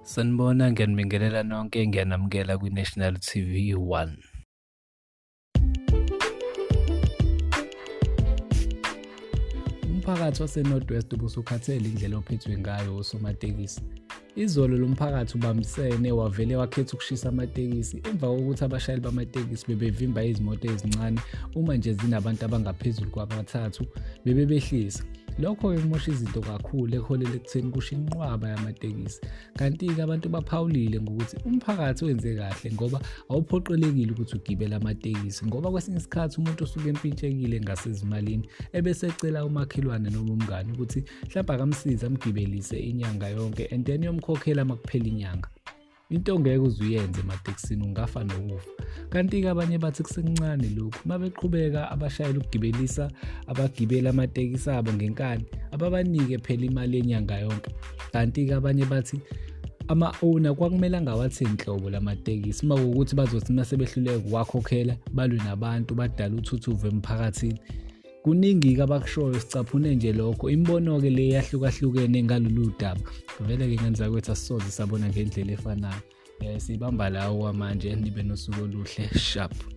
Sanibona, ngiyanibingelela nonke, ngiyanamukela kwi-National TV 1. Umphakathi wase-North West ubusukhathele indlela ophethwe ngayo osomatekisi. Izolo lo mphakathi ubambisene wavele wakhetha ukushisa amatekisi emva kokuthi abashayeli bamatekisi bebevimba izimoto ezincane uma nje zinabantu abangaphezulu kwabathathu bebebehlisa. Lokho-ke kumosha izinto kakhulu ekuholela ekutheni kusho inqwaba yamatekisi. Kanti-ke abantu baphawulile ngokuthi umphakathi wenze kahle ngoba awuphoqelekile ukuthi ugibele amatekisi, ngoba kwesinye isikhathi umuntu usuke empintshekile ngasezimalini ebese ecela umakhelwane noma umngane ukuthi mhlawumbe akamsize amgibelise inyanga yonke and then uyomkhokhela uma kuphela inyanga. Into ongeke uze uyenze ematekisini, ungafa nokufa. Kanti-ke abanye bathi kusekuncane lokhu, uma beqhubeka abashayela ukugibelisa abagibela amatekisi abo ngenkani, ababanike phela imali yenyanga yonke. Kanti-ke abanye bathi ama-owner kwakumele angawathengi nhlobo lamatekisi, uma kuwukuthi bazothi uma sebehluleka ukuwakhokhela balwe nabantu, badale uthuthuva emphakathini. Kuningi-ke abakushoyo, sicaphune nje lokho. Imibono-ke le yahlukahlukene ngalolu daba. Vele-ke ngenza kwethu asisoze sabona ngendlela efanayo. Sibamba la okwamanje, nibe nosuku oluhle. Sharp.